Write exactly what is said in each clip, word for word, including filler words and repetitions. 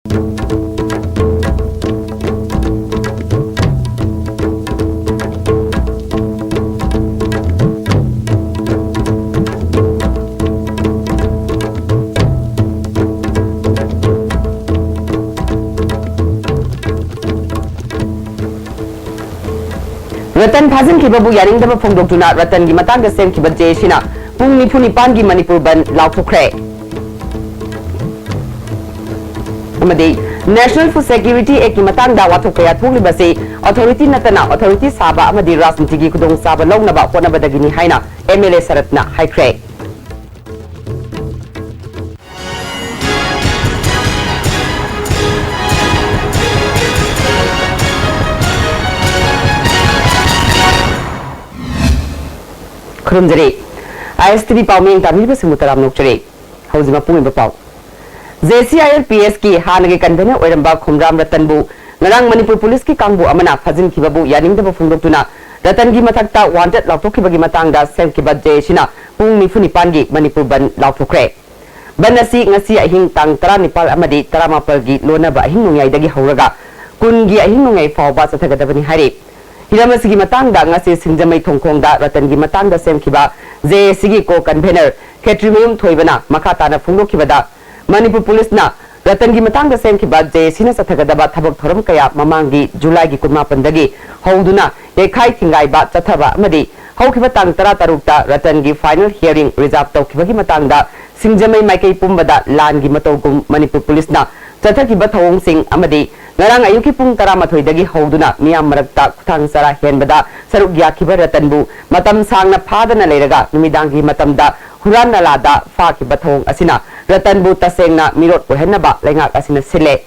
ꯔꯇꯟ ꯐꯥꯖꯤꯟꯈꯤꯕꯕꯨ ꯌꯥꯅꯤꯡꯗꯕ ꯐꯣꯡꯗꯣꯛꯇꯨꯅ ꯔꯇꯟꯒꯤ ꯃꯇꯥꯡꯗ ꯁꯦꯝꯈꯤꯕ ꯖꯦ ꯑꯦ ꯁꯤꯅ ꯄꯨꯡ ꯅꯤꯐꯨ ꯅꯤꯄꯥꯟꯒꯤ ꯃꯅꯤꯄꯨꯔ ꯕꯟꯗ ꯂꯥꯎꯊꯣꯛꯈ꯭ꯔꯦ꯫ ꯑꯃꯗꯤ National Food Security Act ꯀꯤ ꯃꯇꯥꯡꯗ ꯋꯥꯊꯣꯛ ꯀꯌꯥ ꯊꯣꯛꯂꯤꯕꯁꯤ ꯑꯣꯊꯣꯔꯤꯇꯤ ꯅꯠꯇꯅ ꯑꯣꯊꯣꯔꯤꯇꯤ ꯁꯥꯕ ꯑꯃꯗꯤ ꯔꯥꯖꯅꯤꯇꯤꯒꯤ ꯈꯨꯗꯣꯡꯆꯥꯕ ꯂꯧꯅꯕ ꯍꯣꯠꯅꯕꯗꯒꯤꯅꯤ ꯍꯥꯏꯅ ꯑꯦꯝ ꯑꯦꯜ ꯑꯦ ꯁꯔꯠꯅ ꯍꯥꯏꯈ꯭ꯔꯦ꯫ ꯈꯨꯔꯨꯝꯖꯔꯤ꯫ ꯑꯥꯏ ꯑꯦꯁ ꯇꯤ ꯚꯤ ꯄꯥꯎ ꯃꯤꯠꯌꯦꯡ ꯇꯥꯕꯤꯔꯤꯕꯁꯤꯡꯕꯨ ꯇꯔꯥꯝꯅ ꯑꯣꯛꯆꯔꯤ꯫ ꯍꯧꯖꯤꯛ ꯃꯄꯨꯡ ꯑꯣꯏꯕ ꯄꯥꯎ꯫ J C I L P S ꯀꯤ ꯍꯥꯟꯅꯒꯤ ꯀꯟꯚꯦꯅꯔ ꯑꯣꯏꯔꯝꯕ ꯈꯣꯝꯔꯥꯝ ꯔꯇꯟꯕꯨ ꯉꯔꯥꯡ ꯃꯅꯤꯄꯨꯔ ꯄꯨꯂꯤꯁꯀꯤ ꯀꯥꯡꯕꯨ ꯑꯃꯅ ꯐꯥꯖꯤꯟꯈꯤꯕꯕꯨ ꯌꯥꯅꯤꯡꯗꯕ ꯐꯣꯡꯗꯣꯛꯇꯨꯅ ꯔꯇꯟꯒꯤ ꯃꯊꯛꯇ ꯋꯥꯟꯇꯦꯗ ꯂꯥꯎꯊꯣꯛꯈꯤꯕꯒꯤ ꯃꯇꯥꯡꯗ ꯁꯦꯝꯈꯤꯕ ꯖꯦ ꯑꯦ ꯁꯤꯅ ꯄꯨꯡ ꯅꯤꯐꯨ ꯅꯤꯄꯥꯟꯒꯤ ꯃꯅꯤꯄꯨꯔ ꯕꯟꯗ ꯂꯥꯎꯊꯣꯛꯈ꯭ꯔꯦ꯫ ꯕꯟꯗ ꯑꯁꯤ ꯉꯁꯤ ꯑꯍꯤꯡ ꯇꯥꯡ ꯇꯔꯥꯅꯤꯄꯥꯜ ꯑꯃꯗꯤ ꯇꯔꯥꯃꯥꯄꯜꯒꯤ ꯂꯣꯟꯅꯕ ꯑꯍꯤꯡ ꯅꯣꯡꯌꯥꯏꯗꯒꯤ ꯍꯧꯔꯒ ꯀꯨꯟꯒꯤ ꯑꯍꯤꯡ ꯅꯣꯡꯌꯥꯏ ꯐꯥꯎꯕ ꯆꯠꯊꯒꯗꯕꯅꯤ ꯍꯥꯏꯔꯤ꯫ ꯍꯤꯔꯝ ꯑꯁꯤꯒꯤ ꯃꯇꯥꯡꯗ ꯉꯁꯤ ꯁꯤꯡꯖꯃꯩ ꯊꯣꯡꯈꯣꯡꯗ ꯔꯇꯟꯒꯤ ꯃꯇꯥꯡꯗ ꯁꯦꯝꯈꯤꯕ ꯖꯦ ꯑꯦ ꯁꯤꯒꯤ ꯀꯣ ꯀꯟꯚꯦꯅꯔ ꯈꯦꯇ꯭ꯔꯤꯃꯌꯨꯝ ꯊꯣꯏꯕꯅ ꯃꯈꯥ ꯇꯥꯅ ꯐꯣꯡꯗꯣꯛꯈꯤꯕꯗ, ꯃꯅꯤꯄꯨꯔ ꯄꯨꯂꯤꯁꯅ ꯔꯇꯟꯒꯤ ꯃꯇꯥꯡꯗ ꯁꯦꯝꯈꯤꯕ ꯖꯦ ꯑꯦ ꯁꯤꯅ ꯆꯠꯊꯒꯗꯕ ꯊꯕꯛ ꯊꯧꯔꯝ ꯀꯌꯥ ꯃꯃꯥꯡꯒꯤ ꯖꯨꯂꯥꯏꯒꯤ ꯀꯨꯟꯃꯥꯄꯟꯗꯒꯤ ꯍꯧꯗꯨꯅ ꯌꯩꯈꯥꯏ ꯊꯤꯡꯒꯥꯏꯕ ꯆꯠꯊꯕ ꯑꯃꯗꯤ ꯍꯧꯈꯤꯕ ꯇꯥꯡ ꯇꯔꯥꯇꯔꯨꯛꯇ ꯔꯇꯟꯒꯤ ꯐꯥꯏꯅꯦꯜ ꯍꯤꯌꯥꯔꯤꯡ ꯔꯤꯖꯥꯔꯚ ꯇꯧꯈꯤꯕꯒꯤ ꯃꯇꯥꯡꯗ ꯁꯤꯡꯖꯃꯩ ꯃꯥꯏꯀꯩ ꯄꯨꯝꯕꯗ ꯂꯥꯟꯒꯤ ꯃꯇꯧꯒꯨꯝ ꯃꯅꯤꯄꯨꯔ ꯄꯨꯂꯤꯁꯅ ꯆꯠꯊꯈꯤꯕ ꯊꯧꯑꯣꯡꯁꯤꯡ ꯑꯃꯗꯤ ꯉꯔꯥꯡ ꯑꯌꯨꯛꯀꯤ ꯄꯨꯡ ꯇꯔꯥꯃꯥꯊꯣꯏꯗꯒꯤ ꯍꯧꯗꯨꯅ ꯃꯤꯌꯥꯝ ꯃꯔꯛꯇ ꯈꯨꯊꯥꯡ ꯆꯔꯥ ꯍꯦꯟꯕꯗ ꯁꯔꯨꯛ ꯌꯥꯈꯤꯕ ꯔꯇꯟꯕꯨ ꯃꯇꯝ ꯁꯥꯡꯅ ꯐꯥꯗꯅ ꯂꯩꯔꯒ ꯅꯨꯃꯤꯗꯥꯡꯒꯤ ꯃꯇꯝꯗ ꯍꯨꯔꯥꯟ ꯅꯂꯥꯗ ꯐꯥꯈꯤꯕ ꯊꯧꯑꯣꯡ ꯑꯁꯤꯅ ꯔꯇꯟꯕꯨ ꯇꯁꯦꯡꯅ ꯃꯤꯔꯣꯠ ꯑꯣꯏꯍꯟꯅꯕ ꯂꯩꯉꯥꯛ ꯑꯁꯤꯅ ꯁꯤꯜꯂꯦ꯫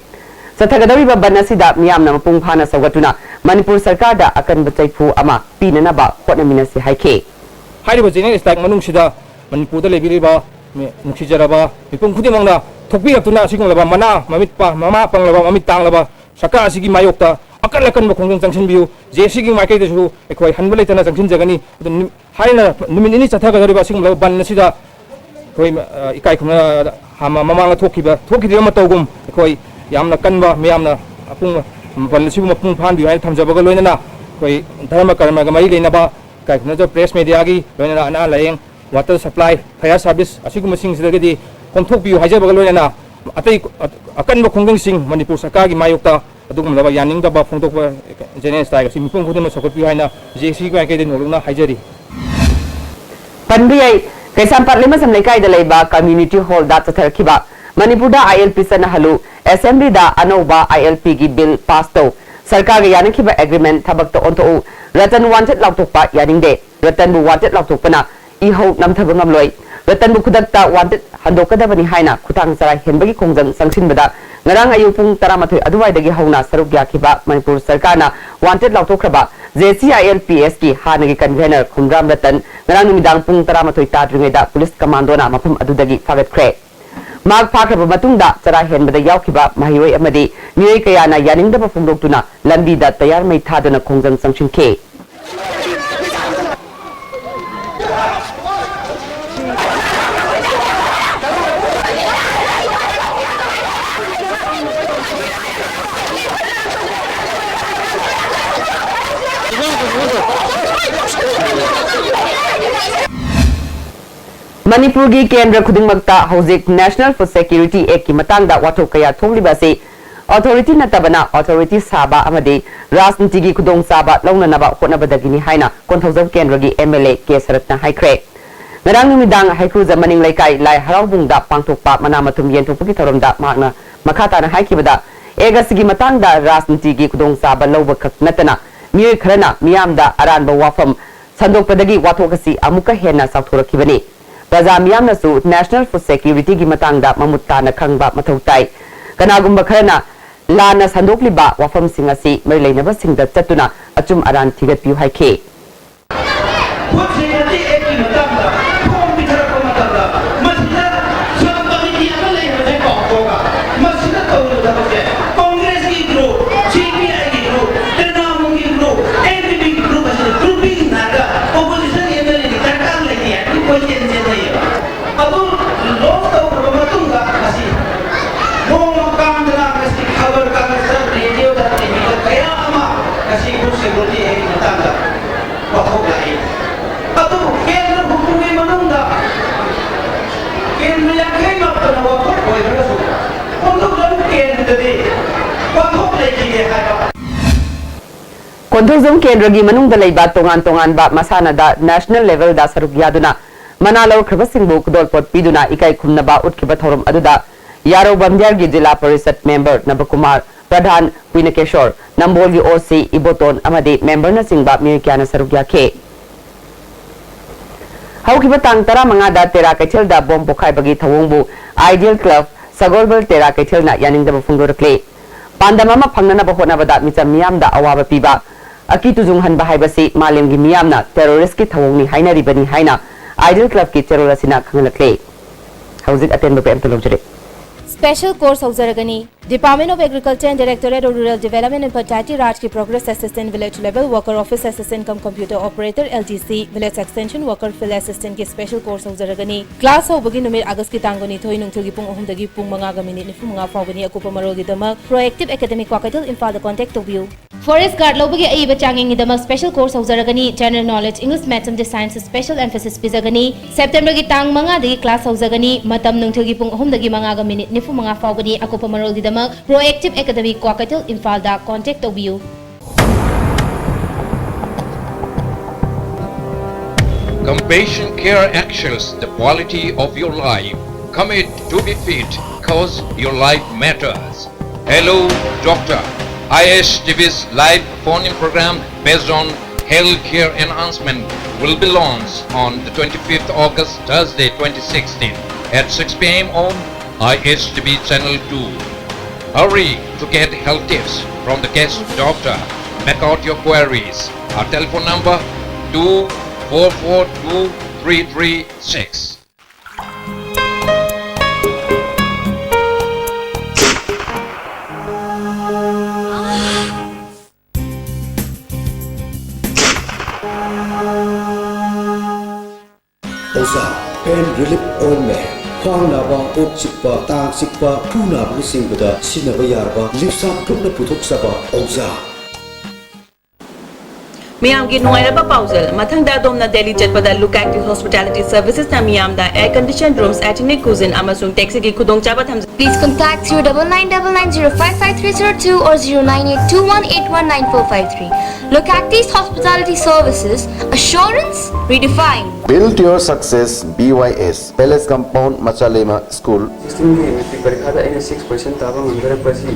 ꯆꯠꯊꯒꯗꯧꯔꯤꯕ ꯕꯟ ꯑꯁꯤꯗ ꯃꯤꯌꯥꯝꯅ ꯃꯄꯨꯡ ꯐꯥꯅ ꯁꯧꯒꯠꯇꯨꯅ ꯃꯅꯤꯄꯨꯔ ꯁꯔꯀꯥꯔꯗ ꯑꯀꯟꯕ ꯆꯩꯐꯨ ꯑꯃ ꯄꯤꯅꯅꯕ ꯍꯣꯠꯅꯃꯤꯟꯅꯁꯤ ꯍꯥꯏꯈꯤ꯫ ꯍꯥꯏꯔꯤꯕ general strike ꯃꯅꯨꯡꯁꯤꯗ ꯃꯅꯤꯄꯨꯔꯗ ꯂꯩꯕꯤꯔꯤꯕ ꯃꯤ-, ꯅꯨꯡꯁꯤꯖꯔꯕ ꯃꯤꯄꯨꯝ ꯈꯨꯗꯤꯡꯃꯛꯅ ꯊꯣꯛꯄꯤꯔꯛꯇꯨꯅ ꯑꯁꯤꯒꯨꯝꯂꯕ ꯃꯅꯥ ꯃꯃꯤꯠ ꯄ-, ꯃꯃꯥ ꯄꯪꯂꯕ ꯃꯃꯤꯠ ꯇꯥꯡꯂꯕ ꯁꯔꯀꯥꯔ ꯑꯁꯤꯒꯤ ꯃꯥꯌꯣꯛꯇ ꯑꯀꯟ ꯑꯀꯟꯕ ꯈꯣꯡꯖꯪ ꯆꯪꯁꯤꯟꯕꯤꯌꯨ꯫ ꯖꯦ ꯑꯦ ꯁꯤꯒꯤ ꯃꯥꯏꯀꯩꯗꯁꯨ ꯑꯩꯈꯣꯏ ꯍꯟꯕ ꯂꯩꯇꯅ ꯆꯪꯁꯤꯟꯖꯒꯅꯤ꯫ ꯑꯗꯨ ꯅꯨ-, ꯍꯥꯏꯔꯤꯅ ꯅꯨꯃꯤꯠ ꯅꯤꯅꯤ ꯆꯠꯊꯒꯗꯧꯔꯤꯕ ꯑꯁꯤꯒꯨꯝꯂꯕ ꯕꯟ ꯑꯁꯤꯗ ꯑꯩꯈꯣꯏ, ꯑ, ꯏꯀꯥꯏ ꯈꯨꯝꯅ ꯍꯥꯟꯅ ꯃꯃꯥꯡꯗ ꯊꯣꯛꯈꯤꯕ, ꯊꯣꯛꯈꯤꯗ꯭ꯔꯤꯕ ꯃꯇꯧꯒꯨꯝ ꯑꯩꯈꯣꯏ ꯌꯥꯝꯅ ꯀꯟꯕ ꯃꯤꯌꯥꯝꯅ ꯑꯄꯨꯡꯕ ꯃꯥꯄꯜ ꯑꯁꯤꯕꯨ ꯃꯄꯨꯡ ꯐꯥꯍꯟꯕꯤꯌꯨ ꯍꯥꯏꯅ ꯊꯝꯖꯕꯒ ꯂꯣꯏꯅꯅ, ꯑꯩꯈꯣꯏ ꯙꯔꯃ ꯀꯔꯃꯒ ꯃꯔꯤ ꯂꯩꯅꯕ ꯏꯀꯥꯏ ꯈꯨꯝꯅꯖꯕ ꯄ꯭ꯔꯦꯁ ꯃꯦꯗꯤꯌꯥꯒꯤ ꯂꯣꯏꯅꯅ ꯑꯅꯥ ꯂꯥꯌꯦꯡ, ꯋꯥꯇꯔ ꯁꯄ꯭ꯂꯥꯏ, ꯐꯌꯥꯔ ꯁꯥꯔꯚꯤꯁ ꯑꯁꯤꯒꯨꯝꯕꯁꯤꯡꯁꯤꯗꯒꯤꯗꯤ ꯀꯣꯝꯊꯣꯛꯄꯤꯌꯨ ꯍꯥꯏꯖꯕꯒ ꯂꯣꯏꯅꯅ ꯑꯇꯩ ꯑꯀꯟꯕ ꯈꯣꯡꯖꯪꯁꯤꯡ ꯃꯅꯤꯄꯨꯔ ꯁꯔꯀꯥꯔꯒꯤ ꯃꯥꯌꯣꯛꯇ ꯑꯗꯨꯒꯨꯝꯂꯕ ꯌꯥꯅꯤꯡꯗꯕ ꯐꯣꯡꯗꯣꯛꯄ ꯖꯦꯅꯦꯔꯦꯜ ꯁ꯭ꯇ꯭ꯔꯥꯏꯛ ꯑꯁꯤ ꯃꯤꯄꯨꯝ ꯈꯨꯗꯤꯡꯃꯛ ꯁꯧꯒꯠꯄꯤꯌꯨ ꯍꯥꯏꯅ ꯖꯦ ꯑꯦ ꯁꯤ ꯏꯀꯥꯏ ꯀꯩꯗꯩ ꯅꯣꯂꯨꯛꯅ ꯍꯥꯏꯖꯔꯤ꯫ ꯄꯟꯕ ꯌꯥꯏ, ꯀꯩꯁꯥꯝꯄꯥꯠ ꯂꯩꯃꯁꯝ ꯂꯩꯀꯥꯏꯗ ꯂꯩꯕ ꯀꯝꯃ꯭ꯌꯨꯅꯤꯇꯤ ꯍꯣꯜꯗ ꯆꯠꯊꯔꯛꯈꯤꯕ ꯃꯅꯤꯄꯨꯔꯗ ꯑꯥꯏ ꯑꯦꯜ ꯄꯤ ꯆꯠꯅꯍꯜꯂꯨ, ꯑꯦꯁꯦꯝꯕ꯭ꯂꯤꯗ ꯑꯅꯧꯕ ꯑꯥꯏ ꯑꯦꯜ ꯄꯤꯒꯤ ꯕꯤꯜ ꯄꯥꯁ ꯇꯧ, ꯁꯔꯀꯥꯔꯒ ꯌꯥꯅꯈꯤꯕ ꯑꯦꯒ꯭ꯔꯤꯃꯦꯟ ꯊꯕꯛꯇ ꯑꯣꯟꯊꯣꯛꯎ, ꯔꯇꯟ ꯋꯥꯟꯇꯦꯗ ꯂꯥꯎꯊꯣꯛꯄ ꯌꯥꯅꯤꯡꯗꯦ, ꯔꯇꯟꯕꯨ ꯋꯥꯟꯇꯦꯗ ꯂꯥꯎꯊꯣꯛꯄꯅ ꯏꯍꯧ ꯅꯝꯊꯕ ꯉꯝꯂꯣꯏ, ꯔꯇꯟꯕꯨ ꯈꯨꯗꯛꯇ ꯋꯥꯟꯇꯦꯗ ꯍꯟꯗꯣꯛꯀꯗꯕꯅꯤ ꯍꯥꯏꯅ ꯈꯨꯊꯥꯡ ꯆꯔꯥ ꯍꯦꯟꯕꯒꯤ ꯈꯣꯡꯖꯪ ꯆꯪꯁꯤꯟꯕꯗ ꯉꯔꯥꯡ ꯑꯌꯨꯛ ꯄꯨꯡ ꯇꯔꯥꯃꯥꯊꯣꯏ ꯑꯗꯨꯋꯥꯏꯗꯒꯤ ꯍꯧꯅ ꯁꯔꯨꯛ ꯌꯥꯈꯤꯕ ꯃꯅꯤꯄꯨꯔ ꯁꯔꯀꯥꯔꯅ ꯋꯥꯟꯇꯦꯗ ꯂꯥꯎꯊꯣꯛꯈ꯭ꯔꯕ J C I L P ꯑꯦꯁꯀꯤ ꯍꯥꯟꯅꯒꯤ ꯀꯟꯚꯦꯅꯔ ꯈꯨꯝꯕ꯭ꯔꯥꯝ ꯔꯇꯟ ꯉꯔꯥꯡ ꯅꯨꯃꯤꯗꯥꯡ ꯄꯨꯡ ꯇꯔꯥꯃꯥꯊꯣꯏ ꯇꯥꯗ꯭ꯔꯤꯉꯩꯗ ꯄꯨꯂꯤꯁ ꯀꯃꯥꯟꯗꯣꯅ ꯃꯐꯝ ꯑꯗꯨꯗꯒꯤ ꯐꯥꯒꯠꯈ꯭ꯔꯦ꯫ ꯃꯍꯥꯛ ꯐꯥꯈ꯭ꯔꯕ ꯃꯇꯨꯡꯗ ꯆꯔꯥ ꯍꯦꯟꯕꯗ ꯌꯥꯎꯈꯤꯕ ꯃꯍꯩꯔꯣꯏ ꯑꯃꯗꯤ ꯃꯤꯑꯣꯏ ꯀꯌꯥꯅ ꯌꯥꯅꯤꯡꯗꯕ ꯐꯣꯡꯗꯣꯛꯇꯨꯅ ꯂꯝꯕꯤꯗ ꯇꯌꯥꯔ ꯃꯩ ꯊꯥꯗꯨꯅ ꯈꯣꯡꯖꯪ ꯆꯪꯁꯤꯟꯈꯤ꯫ ꯃꯅꯤꯄꯨꯔꯒꯤ ꯀꯦꯟꯗ꯭ꯔ ꯈꯨꯗꯤꯡꯃꯛꯇ ꯍꯧꯖꯤꯛ National Food Security Act ꯀꯤ ꯃꯇꯥꯡꯗ ꯋꯥꯊꯣꯛ ꯀꯌꯥ ꯊꯣꯛꯂꯤꯕ ꯑꯁꯤ ꯑꯣꯊꯣꯔꯤꯇꯤ ꯅꯠꯇꯕꯅ ꯑꯣꯊꯣꯔꯤꯇꯤ ꯁꯥꯕ ꯑꯃꯗꯤ ꯔꯥꯖꯅꯤꯇꯤꯒꯤ ꯈꯨꯗꯣꯡꯆꯥꯕ ꯂꯧꯅꯅꯕ ꯍꯣꯠꯅꯕꯗꯒꯤꯅꯤ ꯍꯥꯏꯅ ꯀꯣꯟꯊꯧꯖꯝ ꯀꯦꯟꯗ꯭ꯔꯒꯤ ꯑꯦꯝ ꯑꯦꯜ ꯑꯦ ꯀꯦ ꯁꯔꯠꯅ ꯍꯥꯏꯈ꯭ꯔꯦ꯫ ꯉꯔꯥꯡ ꯅꯨꯃꯤꯗꯥꯡ ꯍꯩꯀ꯭ꯔꯨꯖ ꯃꯅꯤꯡ ꯂꯩꯀꯥꯏ ꯂꯥꯏ ꯍꯔꯥꯎꯕꯨꯡꯗ ꯄꯥꯡꯊꯣꯛꯄ ꯃꯅꯥ ꯃꯊꯨꯝ ꯌꯦꯟꯊꯣꯛꯄꯒꯤ ꯊꯧꯔꯝꯗ ꯃꯍꯥꯛꯅ ꯃꯈꯥ ꯇꯥꯅ ꯍꯥꯏꯈꯤꯕꯗ, ꯑꯦꯛ ꯑꯁꯤꯒꯤ ꯃꯇꯥꯡꯗ ꯔꯥꯖꯅꯤꯇꯤꯒꯤ ꯈꯨꯗꯣꯡꯆꯥꯕ ꯂꯧꯕ ꯈꯛ ꯅꯠꯇꯅ ꯃꯤꯑꯣꯏ ꯈꯔꯅ ꯃꯤꯌꯥꯝꯗ ꯑꯔꯥꯟꯕ ꯋꯥꯐꯝ ꯁꯟꯗꯣꯛꯄꯗꯒꯤ ꯋꯥꯊꯣꯛ ꯑꯁꯤ ꯑꯃꯨꯛꯀ ꯍꯦꯟꯅ ꯆꯥꯎꯊꯣꯔꯛꯈꯤꯕꯅꯤ꯫ ꯄ꯭ꯔꯖꯥ ꯃꯤꯌꯥꯝꯅꯁꯨ National Food Security ꯒꯤ ꯃꯇꯥꯡꯗ ꯃꯃꯨꯠ ꯇꯥꯅ ꯈꯪꯕ ꯃꯊꯧ ꯇꯥꯏ꯫ ꯀꯅꯥꯒꯨꯝꯕ ꯈꯔꯅ ꯂꯥꯟꯅ ꯁꯟꯗꯣꯛꯂꯤꯕ ꯋꯥꯐꯝꯁꯤꯡ ꯑꯁꯤ ꯃꯔꯤ ꯂꯩꯅꯕꯁꯤꯡꯗ ꯆꯠꯇꯨꯅ ꯑꯆꯨꯝ ꯑꯔꯥꯟ ꯊꯤꯒꯠꯄꯤꯌꯨ ꯍꯥꯏꯈꯤ꯫ ꯐꯨꯗ ꯁꯦꯀ꯭ꯌꯨꯔꯤꯇꯤ ꯑꯦꯛꯀꯤ ꯃꯇꯥꯡꯗ ꯐꯣꯝ ꯄꯤꯊꯔꯛꯄ ꯃꯇꯝꯗ ꯃꯁꯤꯗ ꯁꯕ ꯀꯃꯤꯇꯤ ꯑꯃ ꯂꯩ ꯍꯥꯏꯕꯁꯦ ꯀꯥꯎꯊꯣꯛꯑꯒ ꯃꯁꯤꯗ ꯇꯧꯔꯤꯕ ꯊꯕꯛꯁꯦ ꯀꯣꯡꯒ꯭ꯔꯦꯁꯀꯤ ꯒ꯭ꯔꯨꯞ, ꯁꯤ ꯄꯤ ꯑꯥꯏꯒꯤ ꯒ꯭ꯔꯨꯞ, ꯇ꯭ꯔꯤꯅꯥꯃꯨꯜꯒꯤ ꯒ꯭ꯔꯨꯞ, ꯑꯦꯟ ꯄꯤ ꯄꯤꯒꯤ ꯒ꯭ꯔꯨꯞ ꯑꯁꯤꯗ ꯒ꯭ꯔꯨꯄꯤꯡ ꯍꯥꯏꯔꯒ ꯑꯣꯄꯣꯖꯤꯁꯟ ꯑꯦꯝ ꯑꯦꯜ ꯑꯦꯒꯤ ꯗꯔꯀꯥꯔ ꯂꯩꯇꯦ ꯍꯥꯏꯕꯒꯤ ꯀꯣꯏꯆꯦꯟ ꯆꯦꯟꯅꯩꯌꯦꯕ꯫ ꯑꯗꯨ ꯂꯣꯁ ꯇꯧꯈ꯭ꯔꯕ ꯃꯇꯨꯡꯗ ꯃꯁꯤ ꯅꯣꯡꯃ ꯀꯥꯡꯗꯅ ꯉꯁꯤ ꯀꯣꯟꯊꯣꯛ ꯂꯩꯈꯤꯗꯦ ꯍꯥꯏꯕ꯫ ꯀꯣꯟꯊꯧꯖꯝ ꯀꯦꯟꯗ꯭ꯔꯒꯤ ꯃꯅꯨꯡꯗ ꯂꯩꯕ ꯇꯣꯉꯥꯟ ꯇꯣꯉꯥꯟꯕ ꯃꯁꯥꯟꯅꯗ ꯅꯦꯁꯅꯦꯜ ꯂꯦꯚꯦꯜꯗ ꯁꯔꯨꯛ ꯌꯥꯗꯨꯅ ꯃꯅꯥ ꯂꯧꯈ꯭ꯔꯕꯁꯤꯡꯕꯨ ꯈꯨꯗꯣꯜꯄꯣꯠ ꯄꯤꯗꯨꯅ ꯏꯀꯥꯏ ꯈꯨꯝꯅꯕ ꯎꯠꯈꯤꯕ ꯊꯧꯔꯝ ꯑꯗꯨꯗ ꯌꯥꯔꯧ ꯕꯝꯗꯤꯌꯥꯔꯒꯤ ꯖꯤꯂꯥ ꯄꯔꯤꯁꯠ ꯃꯦꯝꯕꯔ ꯅꯕꯀꯨꯃꯥꯔ ꯄ꯭ꯔꯙꯥꯟ, ꯀꯨꯏꯅꯀꯦꯁꯣꯔ, ꯅꯝꯕꯣꯜꯒꯤ ꯑꯣ ꯁꯤ ꯏꯕꯣꯇꯣꯟ ꯑꯃꯗꯤ ꯃꯦꯝꯕꯔꯅꯆꯤꯡꯕ ꯃꯤꯑꯣꯏ ꯀꯌꯥꯅ ꯁꯔꯨꯛ ꯌꯥꯈꯤ꯫ ꯍꯧꯈꯤꯕ ꯇꯥꯡ ꯇꯔꯥꯃꯉꯥꯗ ꯇꯦꯔꯥ ꯀꯩꯊꯦꯜꯗ ꯕꯣꯝ ꯄꯣꯈꯥꯏꯕꯒꯤ ꯊꯧꯑꯣꯡꯕꯨ ꯑꯥꯏꯗꯤꯌꯦꯜ ꯀ꯭ꯂꯕ ꯁꯒꯣꯜꯕꯜ ꯇꯦꯔꯥ ꯀꯩꯊꯦꯜꯅ ꯌꯥꯅꯤꯡꯗꯕ ꯐꯣꯡꯗꯣꯔꯛꯂꯤ꯫ ꯄꯥꯟꯗꯝ ꯑꯃ ꯐꯪꯅꯅꯕ ꯍꯣꯠꯅꯕꯗ ꯃꯤꯆꯝ ꯃꯤꯌꯥꯝꯗ ꯑꯋꯥꯕ ꯄꯤꯕ, ꯑꯀꯤ ꯇꯨꯖꯨꯡꯍꯟꯕ ꯍꯥꯏꯕꯁꯤ ꯃꯥꯂꯦꯝꯒꯤ ꯃꯤꯌꯥꯝꯅ ꯇꯦꯔꯣꯔꯤꯁ꯭ꯠꯀꯤ ꯊꯧꯑꯣꯡꯅꯤ ꯍꯥꯏꯅꯔꯤꯕꯅꯤ ꯍꯥꯏꯅ ꯑꯥꯏꯗꯤꯌꯦꯜ ꯀ꯭ꯂꯕꯀꯤ ꯆꯦꯔꯣꯜ ꯑꯁꯤꯅ ꯈꯪꯍꯜꯂꯛꯂꯤ꯫ ꯍꯧꯖꯤꯛ ꯑꯇꯦꯟꯕ ꯄꯦꯝꯇ ꯂꯧꯖꯔꯤ꯫ Special course ꯍꯧꯖꯔꯒꯅꯤ꯫ Department of Agriculture and Directorate of Rural Development and Panchayati Rajꯀꯤ Progress Assistant, Village Level Worker, Office Assistant cum Computer Operator, L D C, Village Extension Worker, Field Assistantꯀꯤ special course ꯍꯧꯖꯔꯒꯅꯤ꯫ Class ꯍꯧꯕꯒꯤ ꯅꯨꯃꯤꯠ Augustꯀꯤ ꯇꯥꯡ ꯀꯨꯟꯅꯤꯊꯣꯏ, ꯅꯨꯡꯊꯤꯜꯒꯤ ꯄꯨꯡ ꯑꯍꯨꯝꯗꯒꯤ ꯄꯨꯡ ꯃꯉꯥꯒ minute ꯅꯤꯐꯨ ꯃꯉꯥ ꯐꯥꯎꯕꯅꯤ꯫ ꯑꯀꯨꯞꯄ ꯃꯔꯣꯜꯒꯤꯗꯃꯛ Proactive Academy ꯀ꯭ꯋꯥꯀꯩꯊꯦꯜ, ꯏꯝꯐꯥꯜꯗ contact ꯇꯧꯕꯤꯌꯨ꯫ Forest Guard ꯂꯧꯕꯒꯤ ꯑꯏꯕ ꯆꯥꯡꯌꯦꯡꯒꯤꯗꯃꯛ special course ꯍꯧꯖꯔꯒꯅꯤ꯫ General Knowledge, English, Maths ꯑꯃꯗꯤ Science special emphasis ꯄꯤꯖꯒꯅꯤ꯫ Septemberꯒꯤ ꯇꯥꯡ ꯃꯉꯥꯗꯒꯤ class ꯍꯧꯖꯒꯅꯤ꯫ ꯃꯇꯝ ꯅꯨꯡꯊꯤꯜꯒꯤ ꯄꯨꯡ ꯑꯍꯨꯝꯗꯒꯤ ꯃꯉꯥꯒ ꯃꯤꯅꯤꯠ ꯅꯤꯐꯨ ꯃꯉꯥ ꯐꯥꯎꯕꯅꯤ꯫ ꯑꯀꯨꯞꯄ ꯃꯔꯣꯜꯒꯤꯗꯃꯛ Proactive Academy ꯀ꯭ꯋꯥꯀꯩꯊꯦꯜ, ꯏꯝꯐꯥꯜꯗ contact ꯇꯧꯕꯤꯌꯨ꯫ Compassion Care excels the quality of your life. Commit to be fit, cause your life matters. Hello, Doctor. I S T V's live phone-in program based on healthcare enhancement will be launched on the twenty-fifth August, Thursday, twenty sixteen, at six p m on I S T V Channel two. Hurry to get health tips from the guest doctor. Make out your queries. Our telephone number, two four four two three three six. ꯑꯣꯖꯥ, pain relief ointment, ꯈ꯭ꯋꯥꯡ ꯅꯥꯕ, ꯀꯣꯛ ꯆꯤꯛꯄ, ꯇꯥꯡ ꯆꯤꯛꯄ, ꯈꯨ ꯅꯥꯕꯅꯆꯤꯡꯕꯗ ꯁꯤꯖꯤꯟꯅꯕ ꯌꯥꯔꯕ ꯂꯤꯞꯁꯥꯞ ꯒ꯭ꯔꯨꯞꯅ ꯄꯨꯊꯣꯛꯆꯕ ꯑꯣꯖꯥ꯫ ꯃꯤꯌꯥꯝꯒꯤ ꯅꯨꯡꯉꯥꯏꯔꯕ ꯄꯥꯎꯖꯦꯜ꯫ ꯃꯊꯪꯗ ꯑꯗꯣꯝꯅ ꯗꯦꯜꯂꯤ ꯆꯠꯄꯗ Look Active Hospitality Servicesꯅ ꯃꯤꯌꯥꯝꯗ air conditioned rooms, ethnic cuisine ꯑꯃꯁꯨꯡ taxiꯒꯤ ꯈꯨꯗꯣꯡꯆꯥꯕ ꯊꯝꯖꯩ꯫ Please contact zero double nine double nine zero five five three zero two or zero nine eight two one eight one nine four five three. Look Active Hospitality Services, assurance redefined. Build your success, B Y S, Palace Compound, Machalema School. ꯁꯤꯛꯁꯇꯤꯟꯒꯤ matric ꯄꯔꯤꯈꯥꯗ ꯑꯩꯅ six percent ꯇꯥꯕ ꯉꯝꯖꯔꯛꯄ ꯑꯁꯤ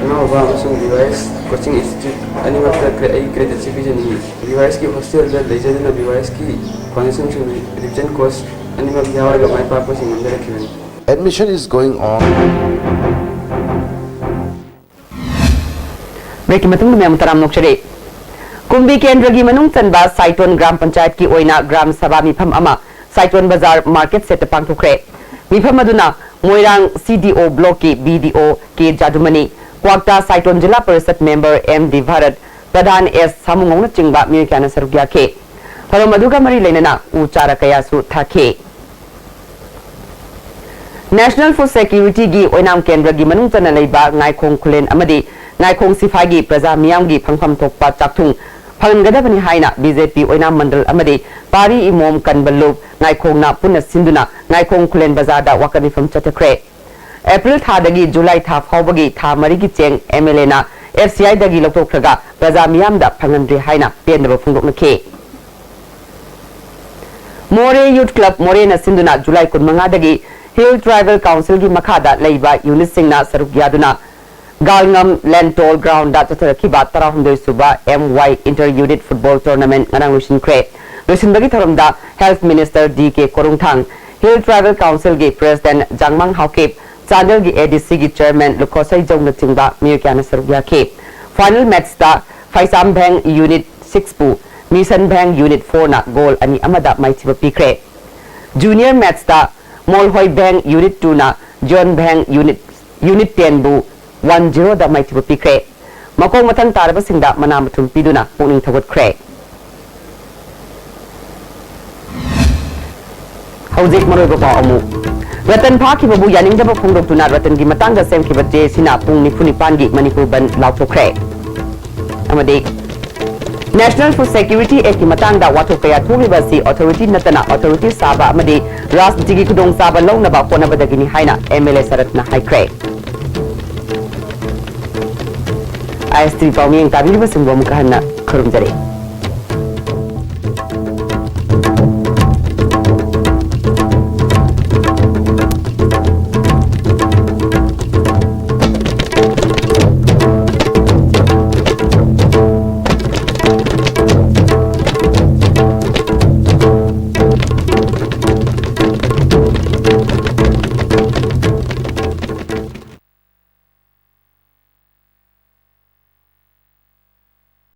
ꯏꯃꯥ ꯕꯕꯥ ꯑꯃꯁꯨꯡ B Y S coaching institute ꯑꯅꯤꯃꯛꯇ ꯀ꯭ꯔꯦ- ꯑꯩ ꯀ꯭ꯔꯦꯗꯤꯠꯁꯤ ꯄꯤꯖꯅꯤꯡꯏ꯫ ꯕꯤ ꯋꯥꯏ ꯑꯦꯁꯀꯤ ꯍꯣꯁꯇꯦꯜꯗ ꯂꯩꯖꯗꯨꯅ ꯕꯤ ꯋꯥꯏ ꯑꯦꯁꯀꯤ ꯐꯥꯎꯟꯗꯦꯁꯟ ꯑꯃꯁꯨꯡ ꯔꯤꯚꯤꯖꯟ ꯀꯣꯔꯁ ꯑꯅꯤꯃꯛ ꯌꯥꯎꯔꯒ ꯃꯥꯏ ꯄꯥꯛꯄꯁꯤ ꯉꯝꯖꯔꯛꯈꯤꯕꯅꯤ꯫ Admission is going on. ꯕ꯭ꯔꯦꯛꯀꯤ ꯃꯇꯨꯡꯗ ꯃꯌꯥꯝ ꯇꯔꯥꯝ ꯅꯣꯛꯆꯔꯤ꯫ ꯀꯨꯝꯕꯤ ꯀꯦꯟꯗ꯭ꯔꯒꯤ ꯃꯅꯨꯡ ꯆꯟꯕ ꯁꯥꯏꯇꯣꯟ ꯒ꯭ꯔꯥꯝ ꯄꯟꯆꯥꯌꯠꯀꯤ ꯑꯣꯏꯅ ꯒ꯭ꯔꯥꯝ ꯁꯚꯥ ꯃꯤꯐꯝ ꯑꯃ ꯁꯥꯏꯇꯣꯟ ꯕꯖꯥꯔ ꯃꯥꯔꯀꯦꯠ ꯁꯦꯠꯇ ꯄꯥꯡꯊꯣꯛꯈ꯭ꯔꯦ꯫ ꯃꯤꯐꯝ ꯑꯗꯨꯅ ꯃꯣꯏꯔꯥꯡ ꯁꯤ ꯗꯤ ꯑꯣ ꯕ꯭ꯂꯣꯛꯀꯤ ꯕꯤ ꯗꯤ ꯑꯣ K Jadumani, Kwakta Saiton zila parishad member M D Bharat, pradhan S ꯁꯥꯃꯨꯉꯧꯅꯆꯤꯡꯕ ꯃꯤꯑꯣꯏ ꯀꯌꯥꯅ ꯁꯔꯨꯛ ꯌꯥꯈꯤ꯫ ꯊꯧꯔꯝ ꯑꯗꯨꯒ ꯃꯔꯤ ꯂꯩꯅꯅ ꯎ ꯆꯥꯔ ꯀꯌꯥꯁꯨ ꯊꯥꯈꯤ꯫ National Food Securityꯒꯤ ꯑꯣꯏꯅꯥꯝ ꯀꯦꯟꯗ꯭ꯔꯒꯤ ꯃꯅꯨꯡ ꯆꯟꯅ ꯂꯩꯕ ꯉꯥꯏꯈꯣꯡ ꯈꯨꯂꯦꯟ ꯑꯃꯗꯤ ꯉꯥꯏꯈꯣꯡ ꯁꯤꯐꯥꯏꯒꯤ ꯄ꯭ꯔꯖꯥ ꯃꯤꯌꯥꯝꯒꯤ ꯐꯪꯐꯝ ꯊꯣꯛꯄ ꯆꯥꯛꯊꯨꯡ ꯐꯪꯍꯟꯒꯗꯕꯅꯤ ꯍꯥꯏꯅ ꯕꯤ ꯖꯦ ꯄꯤ ꯑꯣꯏꯅꯥꯝ ꯃꯟꯗꯜ ꯑꯃꯗꯤ ꯄꯥꯔꯤ ꯏꯃꯣꯝ ꯀꯟꯕ ꯂꯨꯞ ꯉꯥꯏꯈꯣꯡꯅ ꯄꯨꯟꯅ ꯁꯤꯟꯗꯨꯅ ꯉꯥꯏꯈꯣꯡ ꯈꯨꯂꯦꯟ ꯕꯖꯥꯔꯗ ꯋꯥꯀꯠ ꯃꯤꯐꯝ ꯆꯠꯊꯈ꯭ꯔꯦ꯫ ꯑꯦꯄ꯭ꯔꯤꯜ ꯊꯥꯗꯒꯤ ꯖꯨꯂꯥꯏ ꯊꯥ ꯐꯥꯎꯕꯒꯤ ꯊꯥ ꯃꯔꯤꯒꯤ ꯆꯦꯡ ꯑꯦꯝ ꯑꯦꯜ ꯑꯦꯅ ꯑꯦꯐ ꯁꯤ ꯑꯥꯏꯗꯒꯤ ꯂꯧꯊꯣꯛꯈ꯭ꯔꯒ ꯄ꯭ꯔꯖꯥ ꯃꯤꯌꯥꯝꯗ ꯐꯪꯍꯟꯗ꯭ꯔꯦ ꯍꯥꯏꯅ ꯄꯦꯟꯗꯕ ꯐꯣꯡꯗꯣꯛꯅꯈꯤ꯫ ꯃꯣꯔꯦ ꯌꯨꯠ ꯀ꯭ꯂꯕ ꯃꯣꯔꯦꯅ ꯁꯤꯟꯗꯨꯅ ꯖꯨꯂꯥꯏ ꯀꯨꯟꯃꯉꯥꯗꯒꯤ ꯍꯤꯜ ꯇ꯭ꯔꯥꯏꯕꯦꯜ ꯀꯥꯎꯟꯁꯤꯜꯒꯤ ꯃꯈꯥꯗ ꯂꯩꯕ ꯌꯨꯅꯤꯠꯁꯤꯡꯅ ꯁꯔꯨꯛ ꯌꯥꯗꯨꯅ ꯒꯥꯜꯉꯝ ꯂꯦꯟꯇꯣꯜ ꯒ꯭ꯔꯥꯎꯟꯗ ꯆꯠꯊꯔꯛꯈꯤꯕ ꯇꯔꯥꯍꯨꯝꯗꯣꯏ ꯁꯨꯕ M Y inter unit football tournament ꯉꯔꯥꯡ ꯂꯣꯏꯁꯤꯟꯈ꯭ꯔꯦ꯫ ꯂꯣꯏꯁꯤꯟꯕꯒꯤ ꯊꯧꯔꯝꯗ health minister D K Korungthang, hill tribal ꯀꯥꯎꯟꯁꯤꯜꯒꯤ ꯄ꯭ꯔꯦꯁꯤꯗꯦꯟꯠ ꯖꯥꯡꯃꯥꯡ ꯍꯥꯎꯀꯤꯞ, ꯆꯥꯟꯗꯦꯜꯒꯤ ꯑꯦ ꯗꯤ ꯁꯤꯒꯤ ꯆꯦꯌꯔꯃꯦꯟ ꯂꯨꯈꯣꯁꯩ ꯖꯧꯅꯆꯤꯡꯕ ꯃꯤꯑꯣꯏ ꯀꯌꯥꯅ ꯁꯔꯨꯛ ꯌꯥꯈꯤ꯫ ꯐꯥꯏꯅꯦꯜ ꯃꯦꯠꯆꯇ ꯐꯩꯁꯥꯝꯕꯦꯡ ꯌꯨꯅꯤꯠ ꯁꯤꯛꯁꯄꯨ ꯃꯤꯁꯟꯕꯦꯡ ꯌꯨꯅꯤꯠ ꯐꯣꯔꯅ ꯒꯣꯜ ꯑꯅꯤ ꯑꯃꯗ ꯃꯥꯏꯊꯤꯕ ꯄꯤꯈ꯭ꯔꯦ꯫ ꯖꯨꯅꯤꯌꯔ ꯃꯦꯠꯆꯇ ꯃꯣꯜꯍꯣꯏꯕꯦꯡ ꯌꯨꯅꯤꯠ ꯇꯨꯅ ꯖꯣꯟꯕꯦꯡ ꯌꯨꯅꯤꯠ, ꯌꯨꯅꯤꯠ ꯇꯦꯟꯕꯨ ꯋꯥꯟ ꯖꯤꯔꯣꯗ ꯃꯥꯏꯊꯤꯕ ꯄꯤꯈ꯭ꯔꯦ꯫ ꯃꯈꯣꯡ ꯃꯊꯪ ꯇꯥꯔꯕꯁꯤꯡꯗ ꯃꯅꯥ ꯃꯊꯨꯝ ꯄꯤꯗꯨꯅ ꯄꯨꯛꯅꯤꯡ ꯊꯧꯒꯠꯈ꯭ꯔꯦ꯫ ꯍꯧꯖꯤꯛ ꯃꯔꯨꯑꯣꯏꯕ ꯄꯥꯎ ꯑꯃꯨꯛ꯫ ꯔꯇꯟ ꯐꯥꯈꯤꯕꯕꯨ ꯌꯥꯅꯤꯡꯗꯕ ꯐꯣꯡꯗꯣꯛꯇꯨꯅ ꯔꯇꯟꯒꯤ ꯃꯇꯥꯡꯗ ꯁꯦꯝꯈꯤꯕ ꯖꯦ ꯑꯦ ꯁꯤꯅ ꯄꯨꯡ ꯅꯤꯐꯨ ꯅꯤꯄꯥꯟꯒꯤ ꯃꯅꯤꯄꯨꯔ ꯕꯟꯗ ꯂꯥꯎꯊꯣꯛꯈ꯭ꯔꯦ꯫ ꯑꯃꯗꯤ National Food Security Actꯀꯤ ꯃꯇꯥꯡꯗ ꯋꯥꯊꯣꯛ ꯀꯌꯥ ꯊꯣꯛꯂꯤꯕ ꯑꯁꯤ authority ꯅꯠꯇꯅ authority ꯁꯥꯕ ꯑꯃꯗꯤ ꯔꯥꯖꯅꯤꯇꯤꯒꯤ ꯈꯨꯗꯣꯡꯆꯥꯕ ꯂꯧꯅꯕ ꯍꯣꯠꯅꯕꯗꯒꯤꯅꯤ ꯍꯥꯏꯅ M L A ꯁꯔꯠꯅ ꯍꯥꯏꯈ꯭ꯔꯦ꯫ I S T V ꯄꯥꯎꯃꯤꯌꯦꯡ ꯇꯥꯕꯤꯔꯤꯕꯁꯤꯡꯕꯨ ꯑꯃꯨꯛꯀ ꯍꯟꯅ ꯈꯨꯔꯨꯝꯖꯔꯤ꯫